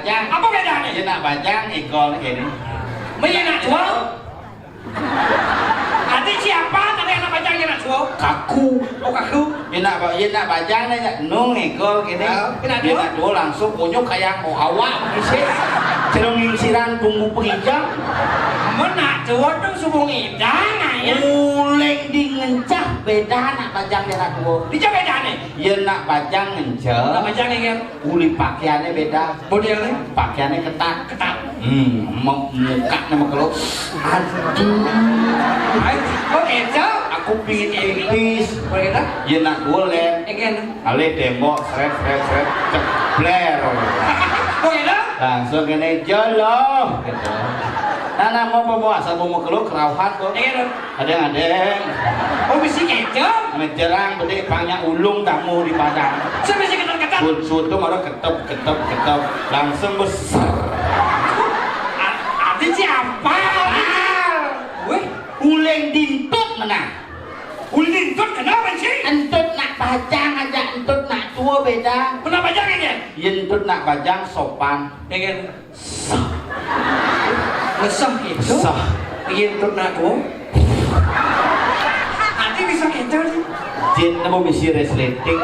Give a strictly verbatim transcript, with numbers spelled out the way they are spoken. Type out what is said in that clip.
Bajang. Apa bédané? Yén nak bajang égol kéné. Mé yén nak dua? Ati siapa? Tapi anak bajang yén nak dua? Kaku. Oh, kaku. Yén nak ba-, yén nak bajang né, nung égol kéné. Ah, yén nak dua? Yén nak dua langsung kunyuk kayak mau awak begitu. Cerung lingsiran tunggu pengijang. Mé nak dua tuh subuh ngidang, ayah. Uling di ngencah béda nak bajang yén nak dua. Di mana bédané? Yén nak bajang ngencah. Nak bajang, inggih. Uli pakaianné béda. Modélné? Pakaianné ketat. Ketat. Hmm, mu-, mukané makeluk. Aduh. Ay, kok kéto? Aku pingin pipis. Kok kéto? Yén nak golek. Éngkén. Alih témbok, srét, srét, srét, céblér. Kok kéto? Langsung kéné, "Jolo," gitu. Nah, nah, mau apa, mau asal mau makeluk, kerauhan kok. Éngkén. Adéng-adéng. Oh, bisi kéto? Mejerang bedik pangnya ulung tamu di Padang. Saya bisi ketat-ketat. Sun-, sun tuh malah ketep, ketep, ketep. Langsung besar. A-, ati siapa? Wéh, uling dintut menang. Uling dintut kenapa sih? Entut nak bajang aja, entut nak dua béda. Kenapa jangan ya? Yén entut nak bajang sopan. Dengan Sah. Ngesah gitu. Sah. Iya, tuh nak, oh. Ati bisa kéto nih. Jin nemu misi resleting.